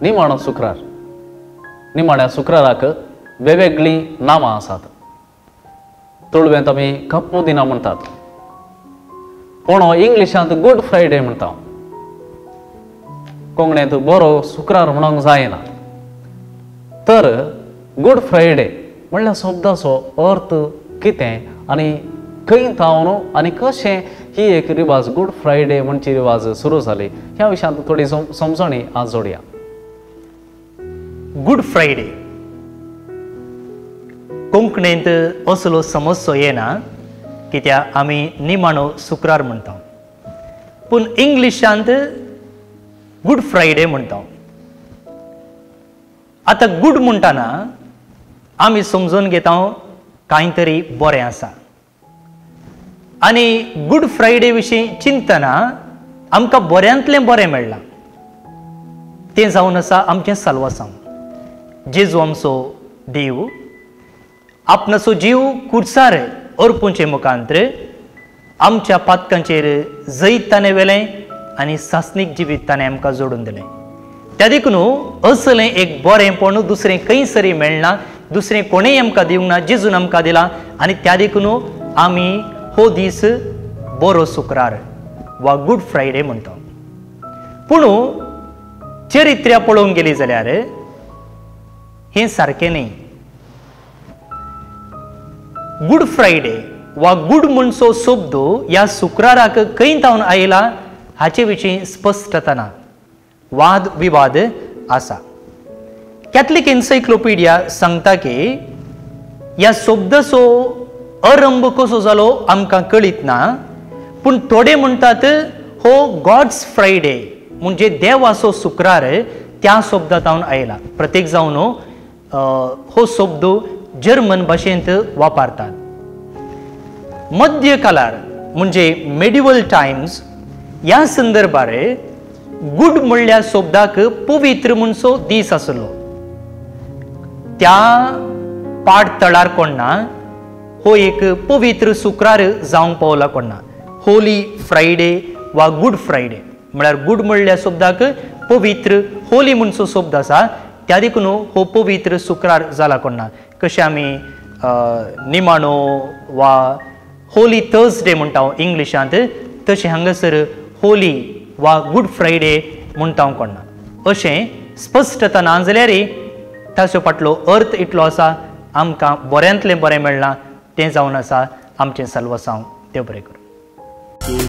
निमाणो शुक्रार. निमाण्या शुक्राराक वेगवेगळीं नामां आसात. तुळवेंत आमी कप्पू दिना म्हणटात, पूण इंग्लिशांत गुड फ्रायडे म्हणटा. कोंकणींत बरो शुक्रार म्हणूंक जायना. तर गुड फ्रायडे म्हणल्यार शब्दाचो अर्थ कितें आनी खंय थावन आनी कशें ही एक रिवाज गुड फ्रायडे म्हणची रिवाज सुरू जाली ह्या विशयांत थोडी समजणी आज जोडया. गुड फ्रायडे कोंकणींत असलो समजचो येना कित्याक आमी निमाणो शुक्रार म्हणटा, पूण इंग्लिशांत गुड फ्रायडे म्हणटा. आतां गुड म्हणटाना आमी समजून घेता कांय तरी बरें आसा, आनी गुड फ्रायडे विशीं चिंतना आमकां बऱ्यांतलें बरें मेळ्ळां तें जावन आसा आमचें साल्वासांव. जेजू आमचो देव आपणाचो जीव कुर्सार अर्पूंचे मुखांत्र आमच्या पातकांचेर जैत ताणें व्हेलें आनी सासणीक जिवीत ताणें आमकां जोडून दिलें. त्या देखून असलें एक बरेंपण दुसरें खंयसरी मेळना, दुसरें कोणेय आमकां दिवंक ना, जेजून आमकां दिला. आनी त्या देखून आमी हो दीस बरो शुक्रार वा गुड फ्रायडे म्हणटा. पूण चरित्र्या पळोवंक गेली जाल्यार हें सारकें न्ही. गुड फ्रायडे वा गुड म्हणचो शब्द ह्या शुक्राराक खंय थावन आयला हाचे विशीं स्पश्टता ना, वाद विवाद आसा. कॅथलिक एन्सायक्लोपिडिया सांगता की ह्या शब्दाचो आरंभ कसो जालो आमकां कळीत ना, पूण थोडे म्हणटात हो गॉड्स फ्रायडे म्हणजे देवाचो शुक्रार त्या शब्दा थावन आयला. प्रत्येक जावन हो शब्द जर्मन भाशेंत वापरतात. मध्य काळार म्हणजे मेडिवल टायम्स ह्या संदर्भार गुड म्हणल्या शब्दाक पवित्र म्हणचो दीस आसलो. त्या पाट तळार कोण्णा हो एक पवित्र शुक्रार जावंक पावला कोण्णा. होली फ्रायडे वा गुड फ्रायडे म्हळ्यार गुड म्हणल्या शब्दाक पवित्र होली म्हणचो शब्द आसा, त्या देखून हो पवित्र शुक्रार जाला कोण्णा. कशें आमी निमाणो वा होली थर्सडे म्हणटा इंग्लिशांत, तशें हांगासर होली वा गुड फ्रायडे म्हणटा कोण्णा. अशें स्पश्टता ना जाल्यार ताचो फाटलो अर्थ इतलो आसा, आमकां बऱ्यांतलें बरें मेळ्ळां तें जावन आसा आमचें साल्वासांव. देव बरें करूं.